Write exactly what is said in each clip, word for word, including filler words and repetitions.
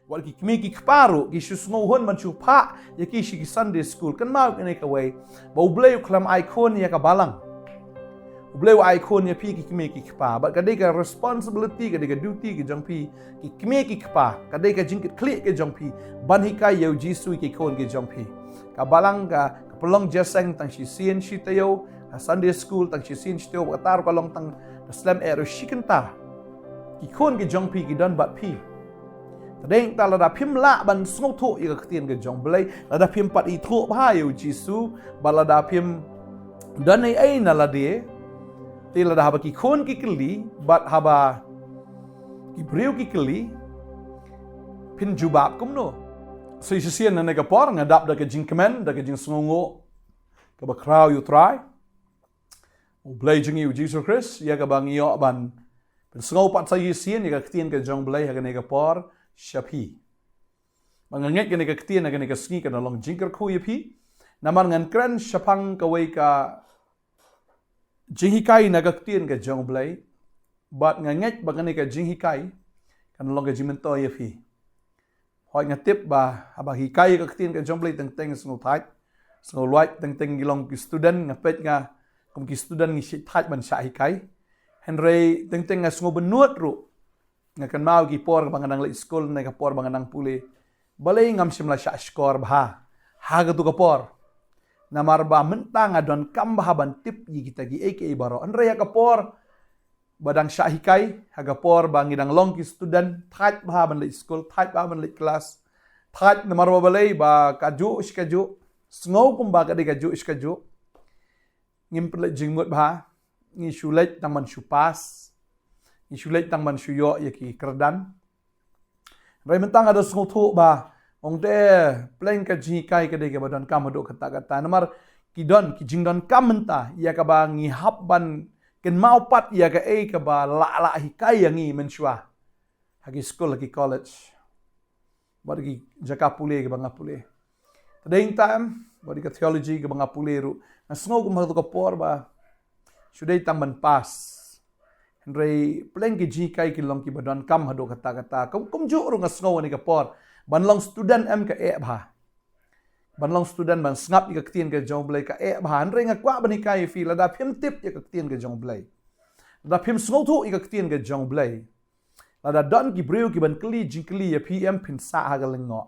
Wat ki kmie ki kpa ruh ki shu sngewhun ban shu phah ïa ki sha ki Sunday school. Kynmaw kane kawei, ba U Blei u khlem ai khun ïa ka balang. U Blei u ai khun ïa phi ki kmie ki kpa. Bad ka dei ka responsibility, ka dei ka duty ka jong phi ki kmie ki kpa, ka dei ka jingkitkhlieh ka jong phi ban hikai ïa U Jisu ïa ki khun ki jong phi. Ka balang ka, ka pynlong jingïaseng tang shisien shi taïew, ha Sunday school tang shisien shi taïew, kata ruh ka long tang da slem eh ruh shi kynta. Ki khun ki jong phi ki don bad phi. Te dei ta lada phim lah ban sngewthuh ïa ka ktien ka jong U Blei, lada phim pat ithuh bha ïa U Jisu, bad lada phim don ei ei na lade, te lada haba ki khun ki kylli, bad haba ki briew ki kylli, phin jubab kumno? Sa shisien na kane ka por nga dap da ka jingkmen, da ka jingsngewnguh kaba khraw ïa U Trai U Blei jong ngi U Jisu Khrist, ïa kaba ngi ïoh ban pynsngew pat sa shisien ïa ka ktien ka jong U Blei ha kane ka por sha phi. Ba nga ngeit kane ka ktien ha kane ka sngi kan long jingkyrkhu ïa phi. Namar ngan kren shaphang kawei ka jinghikai na ka ktien ka jong U Blei. Bad nga ngeit ba kane ka jinghikai kan long ka jingmyntoi ïa phi. Hooid, nga tip ba haba hikai ka ktien ka jong U Blei teng teng sngew thait, sngew luid, teng teng ngi long ki student, nga peit nga kum ki student ngi shait thait ban shah hikai. Hynrei teng teng nga sngew bynnud ruh. Nga kynmaw ki por ba nga dang leit skul ne ka por ba nga dang pule. Balei ngam shym la shah shkor bha ha katu ka por? Namar ba mynta nga donkam bha ban tip ïa kita kiei kiei baroh. Hynrei ha ka por ba dang shah hikai, ha ka por ba ngi dang long ki student, thait bha ban leit skul, thait bha ban leit klas, thait namar ba balei ba kajuh shi kajuh, sngew kumba ka dei kajuh shi kajuh. Ngim pynleit jingmut bha, ngi shu leit tang ban shu pass, ngi shu leit tang ban shu ïoh ïa ki kyrdan. Hynrei mynta nga da sngewthuh ba ong te pleng ka jinghikai ka dei kaba donkam haduh katta katta. Namar ki don ki jingdonkam mynta ïa kaba ngi hap ban kynmaw pat ïa kaei kaba la lah hikai ïa ngi mynshuwa ha ki skul, ha ki college, bad ki jaka pule kaba nga pule. Te dei ta em, bad ka theology kaba nga pule ruh, nga sngew kum ha katu ka por ba shu dei tang ban pass. Hynrei pleng ki jinghikai ki long kiba donkam haduh katta katta. Kum, kumjuh ruh nga sngew ha kane ka por, ban long student em ka eh bha. Ban long student ban sngap ïa ka ktien ka jong U Blei ka eh bha. Hynrei nga kwah ban hikai ïa phi, lada phim tip ïa ka ktien ka jong U Blei, lada phim sngewthuh ïa ka ktien ka jong U Blei, lada don ki briew ki ban kylli jingkylli ïa phi em, phin sah ha ka lyngngoh.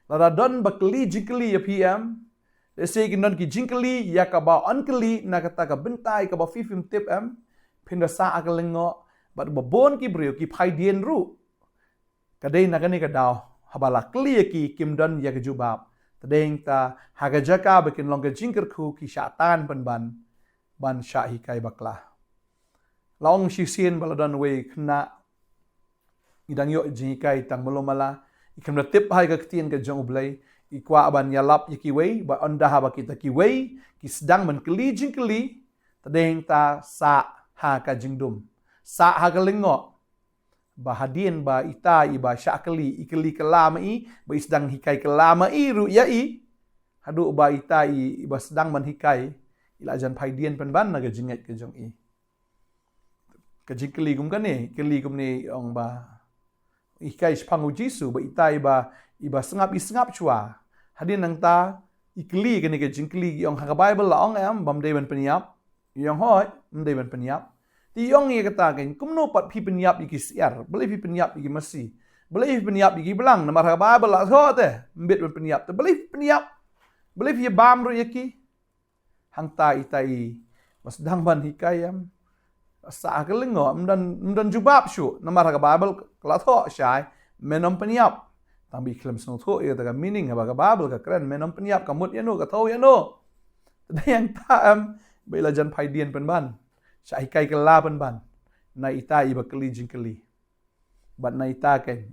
Lada don ba kylli jingkylli ïa phi em, lehse kin don ki jingkylli ïa kaba yn kylli na kata ka bynta ïa kaba phi phim tip em, phin da sah ha ka lyngngoh. Bad ba bun ki briew ki phaidien ruh. Ka dei na kane ka daw, haba la kylli ïa ki kim don ïa ka jubab. Te dei ta ha ka jaka ba kin long ka jingkyrkhu ki shah tan pynban ban shah hikai bakla. La ong shisien ba la don wei khynnah, i dang ïoh jinghikai tang malu mala, i khlem da tip bha ïa ka ktien ka jong U Blei, i kwah ban ïalap ïa kiwei, ba ynda haba kita kiwei ki sdang ban kylli jingkylli, te dei ta sah ha ka jingdum, sah ha ka lyngngoh. Ba hadien ba ita i ba shah kylli, i kylli kylla ma i, ba i sdang hikai kylla ma i ruh ïa i, haduh ba ita i, i ba sdang ban hikai, i la jan phaidien pynban na ka jingngeit ka jong i. Ka jingkylli kum kane, kylli kumne, ong ba hikai shaphang U Jisu, ba ita i ba, i ba sngap, i sngap shuwa. Hadien nangta i kylli kane ka jingkylli, i ong ha ka Baibl la ong em bym dei ban pynïap. I ong hooid, ym dei ban pynïap. Te i ong ïa kata kein, kumno pat phi pynïap ïa ki syiar? Balei phi pynïap ïa ki masi? Balei phi pynïap ïa ki blang? Namar ha ka Baibl la thoh te ym bit ban pynïap. Te balei phi pynïap? Balei phi bam ruh ïa ki? Hangta ita i ba sdang ban hikai em, sah ha ka lyngngoh, ym don, ym don jubab shuh. Namar ha ka Baibl ka la thoh shai, men ym pynïap. Tang ba i khlem sngewthuh ïa kata ka meaning, haba ka Baibl ka kren men ym pynïap, ka mut ïano, ka thew ïano. Te dei hangta em ba i la jan phaidien pynban, shah hikai kylla pynban na ita i ba kylli jingkylli. Bad na ita kein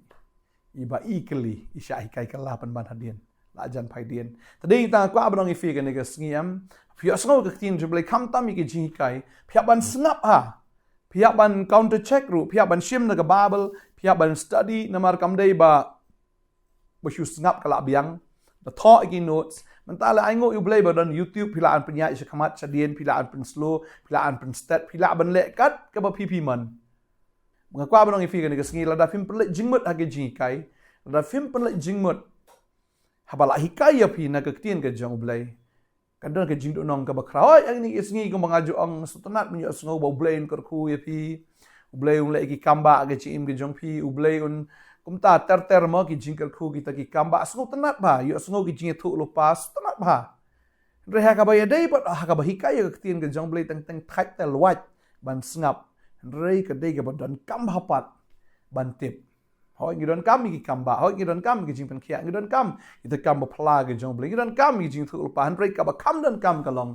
i ba i kylli, i shah hikai kylla pynban hadien, la jan phaidien. Te dei ta nga kwah ban ong ïa phi kane ka sngi em, phi ïohsngew ka ktien jong U Blei, khamtam ïa ki jinghikai, phi hap ban sngap ha. Phi hap ban counter check ruh, phi hap ban shim na ka Baibl, phi hap ban study, namar kam dei ba ba shu sngap ka la biang. Da thoh ïa ki notes. Mynta la ai nguh ïa U Blei ba don YouTube, phi lah ban pynïaid shakhmat shadien, phi lah ban pynslow, phi lah ban pynstet, phi lah ban leh kat kaba phi phi mon. Nga kwah ban ong ïa phi kane ka sngi, lada phim pynleit jingmut ha ki jinghikai, Lada phim pynleit jingmut haba la hikai ïa phi na ka ktien ka jong U Blei, ka don ka jingduhnong kaba khraw. Hooid, ha kine ki sngi kumba nga ju ong, sngewtynnat ban ïohsngew ba U Blei un kyrkhu ïa phi. U Blei un leh ki kam ba ka jingim ka jong phi. U Blei un, kumta ter ter mo ki jingkyrkhu kita ki kam ba. Sngewtynnat bha, ïohsngew ki jingïathuhlypa, sngewtynnat bha. Hynrei ha kaba ïadei bad ha kaba hikai ïa ka ktien ka jong U Blei, teng teng thait te lwait ban sngap. Hynrei ka dei kaba donkam bha pat ban tip. Hooid, ngi donkam ïa ki kam ba, hooid, ngi donkam ïa ki jingpynkhiah, ngi donkam ïa ki kam ba phylla ka jong U Blei, ngi donkam ïa ki jingïathuhlypa, hynrei kaba kham donkam ka long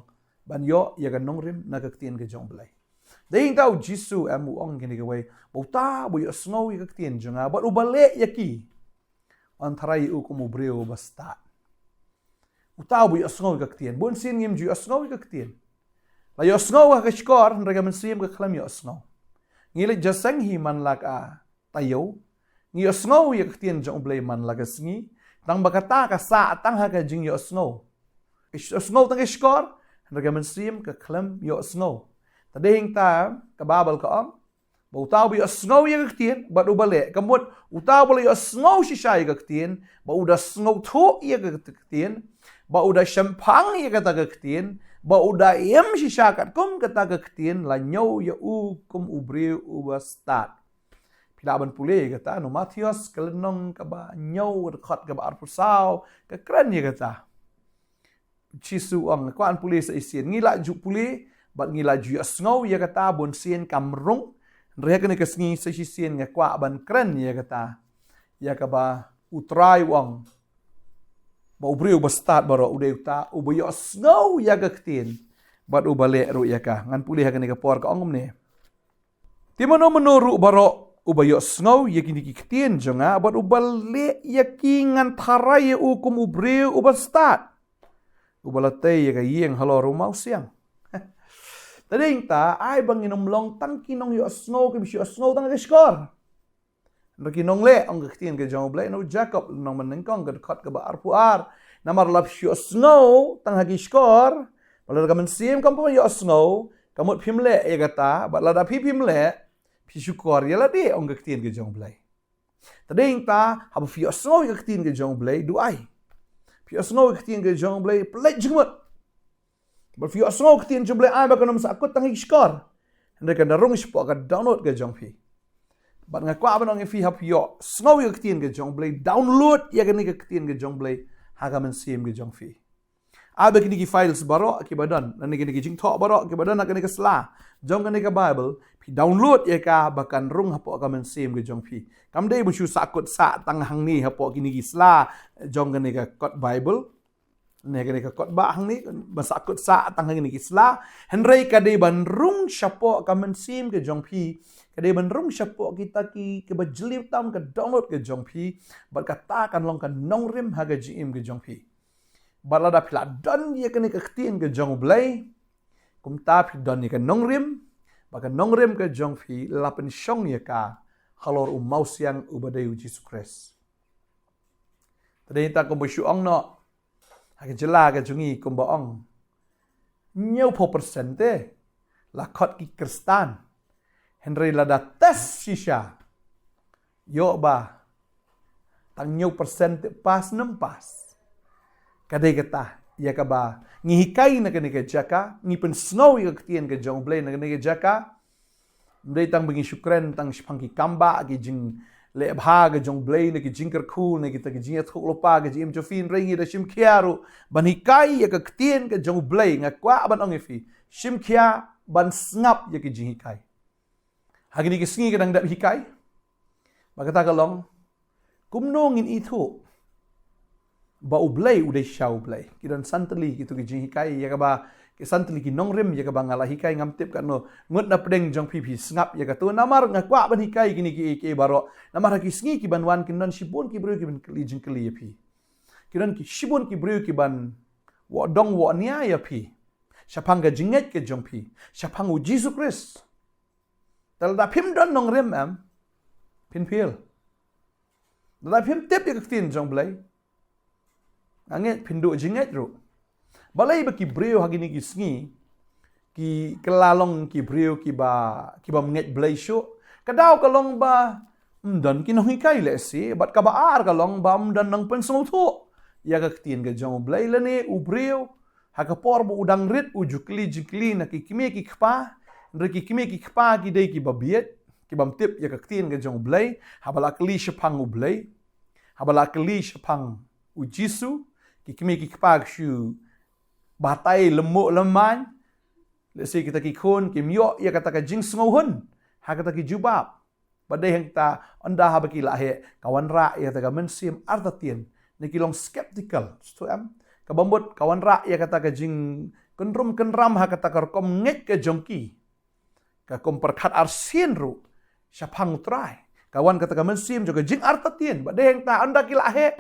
ban ïoh ïa ka nongrim na ka ktien ka jong U Blei. Dei hangta U Jisu em u ong kine kiwei, ba uta uba ïohsngew ïa ka ktien jong nga bad uba leh ïa ki, yn tharai ïa u kum u briew uba stad. Uta uba ïohsngew ïa ka ktien. Bun sien ngim ju ïohsngew ïa ka ktien. La ïohsngew ha ka shkor, hynrei ka mynsiem ka khlem ïohsngew. Ngi leit jingïaseng hi man la ka taïew. Ngi ïohsngew ïa ka ktien jong U Blei man la ka sngi. Tang ba kata ka sah tang ha ka jingïohsngew. Ïohsngew tang ka shkor, hynrei ka mynsiem ka khlem ïohsngew. Te dei hangta ka Baibl ka ong, ba uta uba ïohsngew ïa ka ktien bad uba leh, ka mut uta uba la ïohsngew shisha ïa ka ktien, ba u da sngewthuh ïa ka ktien, ba u da shemphang ïa kata ka ktien, ba u da im shisha katkum kata ka ktien, la ñiew ïa u kum u briew uba stad. Phi lah ban pule ïa kata na u Mathaios ka lynnong kaba hynñiew, ka dkhot kaba arphew saw, ka kren ïa kata. Jisu u ong, nga kwah ban pule sa shisien. Ngi la ju pule bad ngi la ju ïohsngew ïa kata, bun sien kam rung. Hynrei ha kane ka sngi sa shisien nga kwah ban kren ïa kata, ïa kaba U Trai u ong ba u briew uba stad baroh u dei uta uba ïohsngew ïa ka ktien bad uba leh ruh ïa ka. Ngan pule ha kane ka por, ka ong kumne: Te mano mano ruh baroh uba ïohsngew ïa kine ki ktien jong nga bad uba leh ïa ki, ngan tharai ïa u kum u briew uba stad, uba la tei ïa ka ïing halor u mawsiang. Te dei hangta, ai ba ngin ym long tang ki nongïohsngew kiba shu ïohsngew tang ha ka shkor, hynrei ki nongleh, ong ka ktien ka jong U Blei na u Jakob lynnong banyngkong, ka dkhot kaba arphew ar. Namar lada phi shu ïohsngew tang ha ki shkor, bad lada ka mynsiem kam pat ïohsngew, ka mut phim leh ïa kata, bad lada phi phim leh, phi shukor ïa lade, ong ka ktien ka jong U Blei. Te dei hangta, haba phi ïohsngew ïa ka ktien ka jong U Blei, duwai. Phi ïohsngew ïa ka ktien ka jong U Blei, pynleit jingmut. Bad phi ïohsngew ka ktien jong U Blei, ai ba kan ym sahkut tang ha ki shkor, hynrei kan da rung shapoh ka download ka jong phi. Bad nga kwah ban ong ïa phi, haba phi ïohsngew ïa ka ktien ka jong U Blei, download ïa kane ka ktien ka jong U Blei ha ka mynsiem ka jong phi. Ai ba kine ki files baroh kiba don, lane kine ki jingthoh baroh kiba don ha kane ka sla jong kane ka Baibl, phi download ïa ka ba kan rung hapoh ka mynsiem ka jong phi. Kam dei ba shu sahkut sah tang hangne hapoh kine ki sla jong kane ka kot Baibl, ne kane ka kot ba hangne, ba sahkut sah tang hangne ki sla, hynrei ka dei ban rung shapoh ka mynsiem ka jong phi, ka dei ban rung shapoh kita ki, kiba jylliew tam, ka download ka jong phi, bad kata kan long ka nongrim ha ka jingim ka jong phi. Bad lada phi la don ïa kane ka ktien ka jong U Blei, kumta phi don ïa ka nongrim, bad ka nongrim ka jong phi la pynshong ïa ka halor u mawsiang uba dei U Jisu Khrist. Te dei hangta kumba shu ong noh ha ka jylla ka jong ngi kumba ong, hynñiewphew percent te la khot ki Khristan. Hynrei lada test shisha, ïoh ba tang hynñiew percent te pass ne ym pass. Ka dei kata ïa kaba ngi hikai na kane ka jaka, ngi pynsngew ïa ka ktien ka jong U Blei na kane ka jaka. Ym dei tang ba ngi shu kren tang shaphang ki kam ba, ki jingleh bha ka jong U Blei, ne ki jingkyrkhu, ne kita ki jingïathuhlypa, ki jingim jong phi, hynrei ngi da shim khia ruh ban hikai ïa ka ktien ka jong U Blei. Nga kwah ban ong ïa phi, shim khia ban sngap ïa ki jinghikai. Ha kine ki sngi ka dang dep hikai. Bad kata ka long, kumno ngin ithuh ba U Blei u dei shisha U Blei? Ki don san tylli kito ki jinghikai ïa kaba, ki san tylli ki nongrim ïa kaba nga la hikai. Ngam tip katno ngut na pdeng jong phi phi sngap ïa kato. Namar nga kwah ban hikai kine kiei kiei baroh, namar ha ki sngi kiban wan kin don shibun ki briew kiban kylli jingkylli ïa phi. Ki don ki shibun ki briew kiban wad dong wad nia ïa phi shaphang ka jingngeit ka jong phi shaphang U Jisu Khrist. Te lada phim don nongrim, em, phin fail. Lada phim tip ïa ka ktien jong U Blei, nga ngeit phin duh jingngeit ruh. Balei ba ki briew ha kine ki sngi ki kylla long ki briew kiba, kibym ngeit Blei shuh? Ka daw ka long ba ym don ki nonghikai lehse, bad kaba ar ka long ba ym don nongpynsngewthuh ïa ka ktien ka jong U Blei lane u briew ha ka por ba u dang rit u ju kylli jingkylli na ki kmie ki kpa. Hynrei ki kmie ki kpa ki dei kiba bieit, ki bym tip ïa ka ktien ka jong U Blei. Haba la kylli shaphang U Blei, haba la kylli shaphang U Jisu, ki kmie ki kpa ki shu batai lem muh lem main. Lehse kita ki khun kim ïoh ïa kata ka jingsngewhun ha kata ki jubab. Bad dei hangta, ynda haba ki la heh, ka wanrah ïa kata ka mynsiem artatien, ne ki long skeptical, sngewthuh em? Kaba mut ka wanrah ïa kata ka jingkynrum kynram ha kata ka rukom ngeit ka jong ki. Ka kum pyrkhat arsien ruh shaphang U Trai. Ka wan kata ka mynsiem jong ka jingartatien. Bad dei hangta, ynda ki la heh,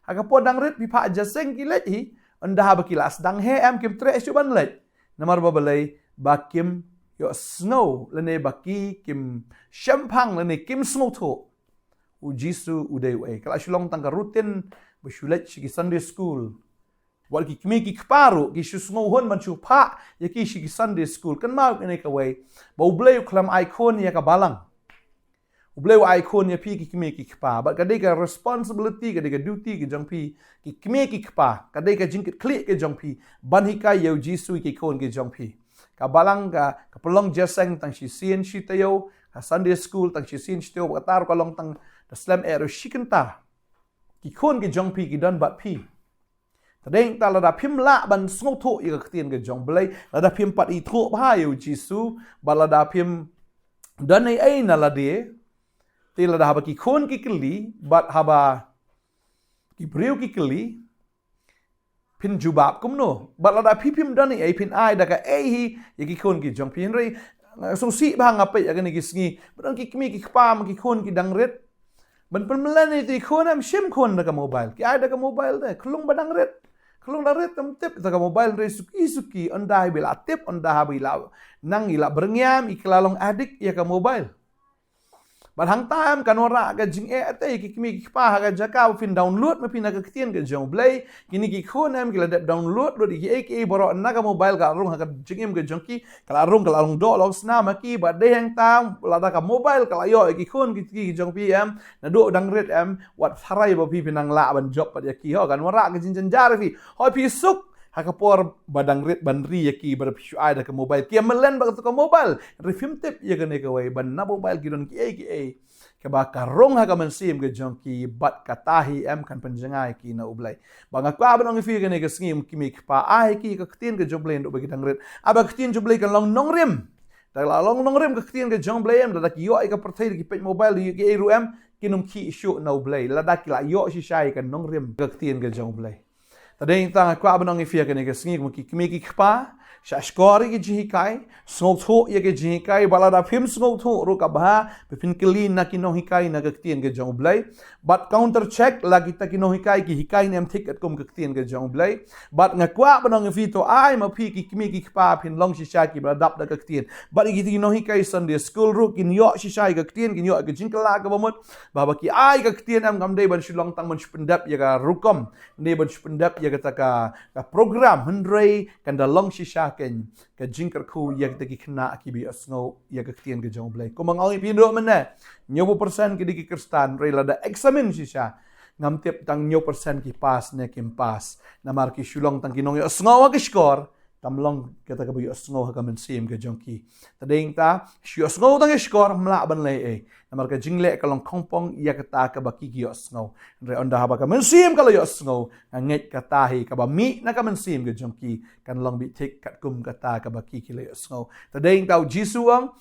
ha ka por dang rit phi phah jingïaseng ki leit hi, ynda haba ki la sdang heh em, kim treh shuh ban leit. Namar ba balei? Ba kim ïohsngew lane ba ki kim shemphang lane kim sngewthuh U Jisu u dei uei. Ka la shu long tang ka routine ba shu leit sha ki Sunday school. Wat ki kmie ki kpa ruh ki shu sngewhun ban shu phah ïa ki sha ki Sunday school. Kynmaw kane kawei, ba U Blei u khlem ai khun ïa ka balang. U Blei u ai khun ïa phi ki kmie ki kpa. Bad ka dei ka responsibility, ka dei ka duty ka jong phi ki kmie ki kpa, ka dei ka jingkitkhlieh ka jong phi ban hikai ïa U Jisu ïa ki khun ki jong phi. Ka balang ka, ka pynlong jingïaseng tang shisien shi taïew, ka Sunday school tang shisien shi taïew, kata ruh ka long tang da slem eh ruh shi kynta. Ki khun ki jong phi ki don bad phi. Te dei hangta, lada phim lah ban sngewthuh ïa ka ktien ka jong U Blei, lada phim pat ithuh bha ïa U Jisu, bad lada phim don ei ei na lade, te lada haba ki khun ki kylli, bad haba ki briew ki kylli, phin jubab kumno? Bad lada phi phim don ei ei, phin ai da kaei hi ïa ki khun ki jong phi? Hynrei nga sngewsih bha, nga peit ïa kane ki sngi, ba don ki kmie ki kpa ma ki khun ki dang rit, ban pynmlien ïa ki khun em, shim khun da ka mobile. Ki ai da ka mobile te, khlung ba dang rit, khlung dang rit kam tip da ka mobile. Hynrei suki suki, ynda haba la tip, ynda haba la nang, i la byrngiam, i kylla long addict ïa ka mobile. Bad hangta em, kan wanrah ka jingeh te ïa ki kmie ki kpa ha ka jaka ba phin download ma phi na ka ktien ka jong U Blei. Kine ki khun em, ki la dep download lut ïa kiei kiei baroh na ka mobile, ka la rung ha ka jingim ka jong ki, ka la rung, ka la long doh long snam ha ki. Bad dei hangta, lada ka mobile ka la ïoh ïa ki khun ki, ki jong phi em, naduh dang rit em, wat tharai ba phi phin nang lah ban jop pat ïa ki. Ho, kan wanrah ka jingjynjar ïa phi. Hooid, phi suk ha ka por ba dang rit ban ri ïa ki, ba phi shu ai da ka mobile. Ki ïa mlien bad kato ka mobile. Hynrei phim tip ïa kane kawei, ba na mobile ki don kiei kiei kaba ka rung ha ka mynsiem ka jong ki, bad kata hi em kan pynjngai ïa ki na U Blei. Bad nga kwah ban ong ïa phi kane ka sngi, ki kmie ki kpa, ai ki ka ktien ka jong U Blei naduh ba ki dang rit. Haba ka ktien jong U Blei kan long nongrim. Da la long nongrim ka ktien ka jong U Blei em, lada ki ïoh ïa ka pyrthei, da ki peit mobile, da ïoh kiei ruh em, kin ym khih shuh na U Blei lada ki la ïoh shisha ïa ka nongrim ka ktien ka jong U Blei. Te dei hangta, nga kwah ban ong ïa phi kane ka sngi, kum ki kmie ki kpa, shahshkor ïa ki jinghikai, sngewthuh ïa ki jinghikai. Bad lada phim sngewthuh ruh, ka bha ba phin kylli na ki nonghikai na ka ktien ka jong U Blei. Bad counter check, la kita ki nonghikai ki hikai ne em thik katkum ka ktien ka jong U Blei. Bad nga kwah ban ong ïa phi, to ai ma phi ki kmie ki kpa phin long shisha kiba la dap da ka ktien. Bad ïa kita ki nonghikai Sunday school ruh kin ïoh shisha ïa ka ktien, kin ïoh ïa ka jingkylla kaba mut, ba haba ki ai ka ktien em, kam dei ban shu long tang ban shu pyndep ïa ka rukom, ne ban shu pyndep ïa kata ka, ka program, hynrei kan da long shisha kein ka jingkyrkhu ïa kita ki khynnah kiba ïohsngew ïa ka ktien ka jong U Blei. Kumba nga ong ïa phi naduh mynne, hynñiewphew percent ki dei ki Khristan, hynrei lada examine shisha, ngam tip tang hynñiew percent ki pass ne kim pass. Namar ki shu long tang ki nongïohsngew ha ka shkor, kam long kita kiba ïohsngew ha ka mynsiem ka jong ki. Te dei hangta, shu ïohsngew tang ha ka shkor, ym lah ban leh ei ei. Namar ka jingleh ka long khongpong ïa kata kaba ki, ki ïohsngew. Hynrei ynda haba ka mynsiem ka la ïohsngew, nga ngeit kata hi kaba mih na ka mynsiem ka jong ki kan long beit thik katkum kata kaba ki, ki la ïohsngew. Te dei hangta U Jisu u ong,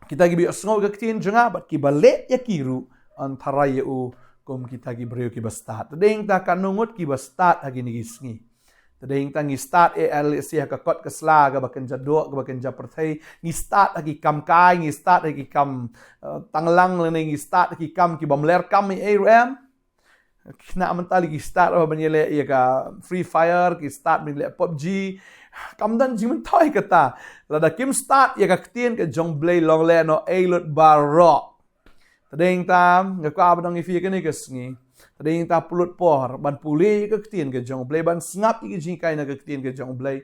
kita kiba ïohsngew ïa ka ktien jong nga bad kiba leh ïa ki ruh, yn tharai ïa u kum kita ki briew kiba stad. Te dei hangta, katno ngut kiba stad ha kine ki sngi? Te dei hangta, ngi stad eh, eh, lehse ha ka kot ka sla kaba kynja doh, kaba kynja pyrthei. Ngi stad ha ki kam kai, ngi stad ha ki kam, eh, tanglang, lane ngi stad ha ki kam ki bym leh kam ei ei ruh em. Ki khynnah mynta lei ki stad ruh ban ïaleh ïa ka Free Fire, ki stad ban ïaleh PUBG. Kam don jingmyntoi kata. Lada kim stad ïa ka ktien ka jong U Blei, long lehnoh ei lut baroh. Te dei hangta, nga kwah ban ong ïa phi kane ka sngi, te dei hangta pynlut por ban pule ïa ka ktien ka jong U Blei, ban sngap ïa ki jinghikai na ka ktien ka jong U Blei.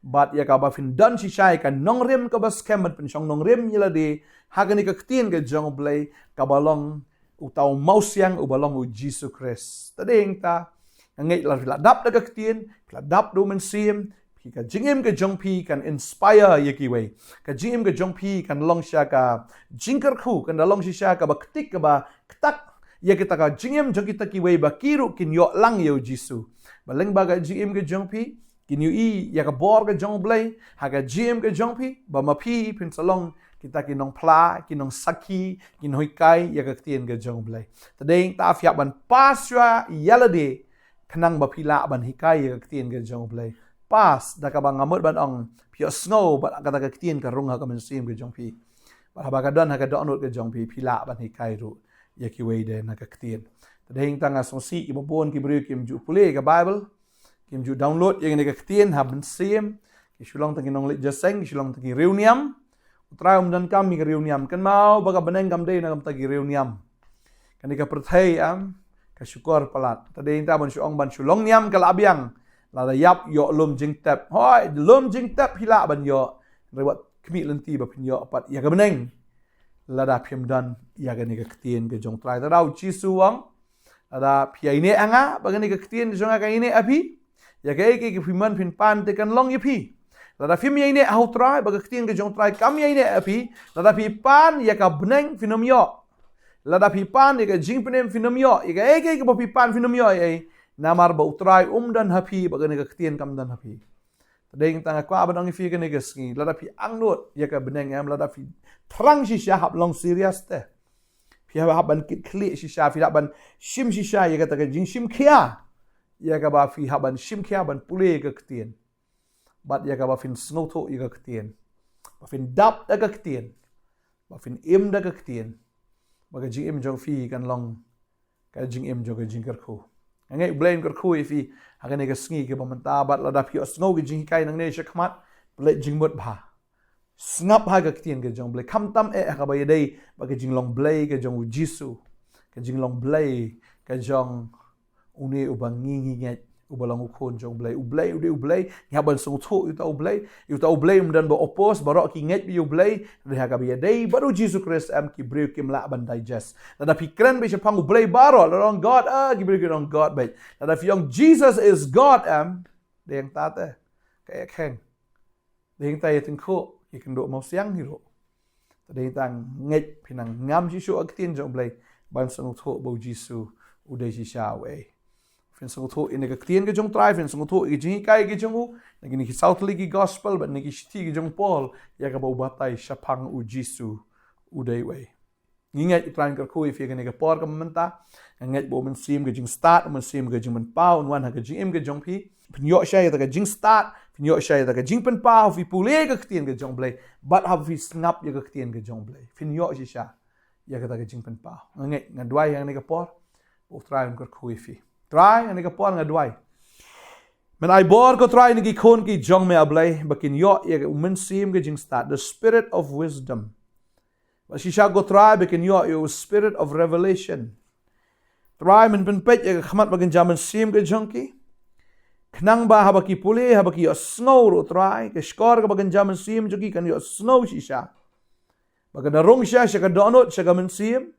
Bad ïa kaba phin don shisha ïa ka nongrim kaba skhem ban pynshong nongrim ïa lade ha kane ka ktien ka jong U Blei, kaba long uta u mawsiang uba long U Jisu Khrist. Te dei hangta, nga ngeit lada phi la dap da ka ktien, phi la dap da U Mynsiem, phi, ka jingim ka jong phi kan inspire ïa kiwei. Ka jingim ka jong phi kan long sha ka jingkyrkhu, kan da long shisha kaba ktik, kaba ktak ïa kita ka jingim jong kita kiwei ba ki ruh kin ïoh lang ïa U Jisu. Ba lyngba ka jingim ka jong phi, kin ïohi ïa ka bor ka jong U Blei ha ka jingim ka jong phi, ba ma phi phin sa long kita ki nongphla, ki nongsakhi, ki nonghikai ïa ka ktien ka jong U Blei. Te dei hangta phi hap ban pass shuwa ïa lade, khnang ba phi lah ban hikai ïa ka ktien ka jong U Blei. Pass, da kaba nga mut ban ong, phi ïohsngew bad kata ka ktien ka rung ha ka mynsiem ka jong phi. Bad haba ka don ha ka dohnud ka jong phi, phi lah ban hikai ruh ïa kiwei de na ka ktien. Te dei hangta nga sngewsih kiba bun ki briew kim ju pule ka Bible, kim ju download ïa kane ka ktien ha mynsiem. Ki shu long tang ki nongleit jingïaseng, ki shu long tang ki riewniam. U Trai um donkam ïa ki riewniam. Kynmaw ba ka bneng kam dei na ka bynta ki riewniam. Kane ka pyrthei, em, ka shukor palat. Te dei hangta ban shu ong ban shu long niam ka la biang. Lada ïap ïoh lum jingtep. Hooid, lum jingtep phi lah ban ïoh. Hynrei wat khmih lynti ba phin ïoh pat ïa ka bneng lada phim don ïa kane ka ktien ka jong U Trai. Te da U Jisu u ong, lada phi ïaineh ha nga, ba kane ka ktien jong nga ka ïaineh ha phi, ïa kaei kaei kaba phi mon phin pan te kan long ïa phi. Lada phim ïaineh ha U Trai, ba ka ktien ka jong U Trai kam ïaineh ha phi, lada phi pan ïa ka bneng phin ym ïoh. Lada phi pan ïa ka jingpynim phin ym ïoh, ïa kaei kaei kaba phi pan phin ym ïoh ei ei. Namar ba U Trai um don ha phi, ba kane ka ktien kam don ha phi. Te dei hangta nga kwah ban ong ïa phi kane ka sngi, lada phi angnud ïa ka bneng, em, lada phi thrang shisha, hap long serious te. Phi hap, hap ban kit khlieh shisha, phi hap ban shim shisha ïa kata ka jingshim khia, ïa kaba phi hap ban shim khia ban pule ïa ka ktien. Bad ïa kaba phin sngewthuh ïa ka ktien, ba phin dap da ka ktien, ba phin im da ka ktien, ba ka jingim jong phi kan long ka jingim jong ka jingkyrkhu. Nga ngeit U Blei un kyrkhu ïa phi ha kane ka sngi kaba mynta, bad lada phi ïohsngew ka jinghikai nangne shakhmat, pynleit jingmut bha. Sngap ha ka ktien ka jong U Blei, khamtam eh ha kaba ïadei bad ka jinglong Blei ka jong U Jisu, ka jinglong Blei ka jong une uba ngi ngi ngeit, uba long U Khun jong U Blei. U Blei u dei U Blei, ngi hap ban sngewthuh ïa uta U Blei. Ïa uta U Blei um don ba oppose, baroh ki ngeit beit ïa U Blei. Hynrei ha kaba ïadei bad U Jisu Khrist, em, ki briew kim lah ban digest. Lada phi kren beit shaphang U Blei baroh, lada ong God, ah, ki briew kin ong God beit. Lada phi ong Jesus is God, em, dei hangta te ka ïakheng. Dei hangta ïa tyngkhuh, ïa kynduh mawsiang hi ruh. Te dei hangta nga ngeit phin nang ngam shisha ha ka ktien jong U Blei ban sngewthuh ba U Jisu u dei shisha uei. Phin sngewthuh ïa kane ka ktien ka jong U Trai, phin sngewthuh ïa ka jinghikai ka jong u na kine ki saw tylli ki gospel bad na ki shithi ka jong u Paul, ïa kaba u batai shaphang U Jisu u dei uei. Ngi ngeit U Trai un kyrkhu ïa phi ha kane ka por kaba mynta. Nga ngeit ba U Mynsiem, ka jingstad, U Mynsiem, ka jingpynpaw un wan ha ka jingim ka jong phi. Phin ïoh shisha ïa kata ka jingstad, phin ïoh shisha ïa kata ka jingpynpaw, phi pule ïa ka ktien ka jong U Blei. Bad haba phi sngap ïa ka ktien ka jong U Blei, phin ïoh shisha ïa kata ka jingpynpaw. Nga ngeit, nga duwai ha kane ka por ba U Trai un kyrkhu ïa phi. Trai, ha kane ka por nga duwai, men ai bor ko Trai na ki khun ki jong me, A Blei, ba kin ïoh ïa ka U Mynsiem ka jingstad, the spirit of wisdom. Bad shisha ko Trai ba kin ïoh ïa u spirit of revelation. Trai, men pynpeit ïa ka khmat ba kynja mynsiem ka jong ki, khnang ba haba ki pule, haba ki ïohsngew ruh Trai, ka shkor kaba kynja mynsiem jong ki kan ïohsngew shisha. Ba kan da rung shisha sha ka dohnud, sha ka mynsiem.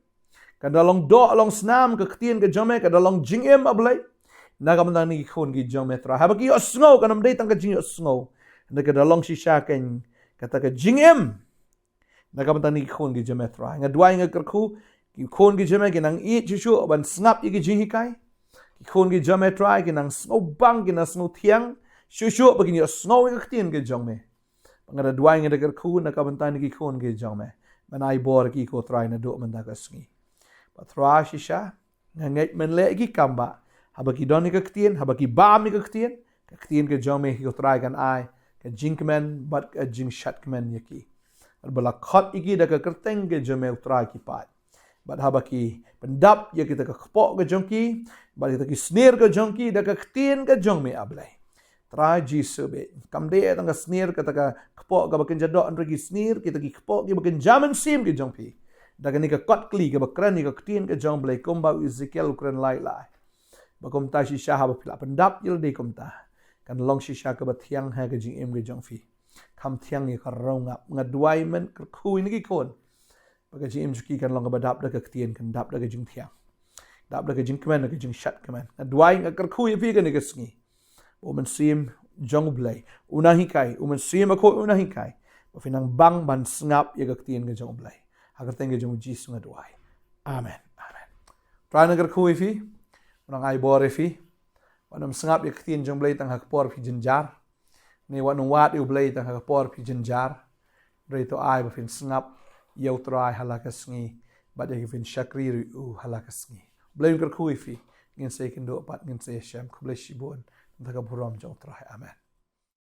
Kan da long doh long snam ka ktien ka jong me, kan da long jingim, A Blei, na ka bynta kine ki khun ki jong me Trai. Haba ki ïohsngew, kan ym dei tang ka jingïohsngew, hynrei kan da long shisha kane kata ka jingim na ka bynta kine ki khun ki jong me Trai. Nga duwai, nga kyrkhu, ki khun ki jong me kin nang ïeit shuh shuh ban sngap ïa ki jinghikai. Ki khun ki jong me Trai kin nang sngewbang, kin nang sngewthiang shuh shuh ba kin ïohsngew ïa ka ktien ka jong me. Nga da duwai, nga da kyrkhu na ka bynta kine ki khun ki jong me. Men ai bor ïa ki ko Trai naduh mynta ka sngi. Bad Trai, shisha nga ngeit men leh ïa ki kam ba haba ki don ïa ka ktien, haba ki bam ïa ka ktien, ka ktien ka jong me ko Trai kan ai ka jingkmen bad ka jingshad kmen ïa ki. Bad ba la khot ïa ki da ka kyrteng ka jong me, U Trai, ki paid. Bad haba ki pyndap ïa kita ki kpoh ki jong ki, bad kita ki snier ki jong ki, da ka ktien ka jong me, A Blei. Trai Jisu beit, kam dei tang ka snier kata ka kpoh kaba kynja doh, hynrei ki snier, kita ki kpoh kiba kynja mynsiem ki jong phi, da kane ka kot kli kaba kren ïa ka ktien ka jong U Blei, kumba u Ezekiel u kren lai lai. Ba kumta shisha haba phi la pyndap ïa lade kumta, kan long shisha kaba thiang ha ka jingim ka jong phi. Kham thiang ïa ka rong ap. Nga duwai, men, kyrkhu ïa ki khun ba ka jingim jong ki kan long kaba dap da ka ktien, kan dap da ka jingthiang, dap da ka jingkmen, da ka jingshad kmen. Nga duwai, nga kyrkhu ïa phi kane ka sngi. U Mynsiem jong U Blei un nang hikai, U Mynsiem bakhuid un nang hikai, ba phin nang bang ban sngap ïa ka ktien ka jong U Blei. Ha ka kyrteng ka jong U Jisu nga duwai. Amen. Amen. Trai un nang kyrkhu ïa phi, un nang ai bor ïa phi. Wat nym sngap ïa ka ktien jong U Blei tang ha ka por phi jynjar. Ne wat nym wad ïa U Blei tang ha ka por phi jynjar. Hynrei to ai ba phin sngap ïa U Trai ha la ka sngi, bad ïa ka phin shakri ruh ïa U ha la ka sngi. U Blei un kyrkhu ïa phi. Ngin sa ïakynduh pat, ngin sa ïashem. Khublei shibun. Nangta ka burom jong U Trai. Amen.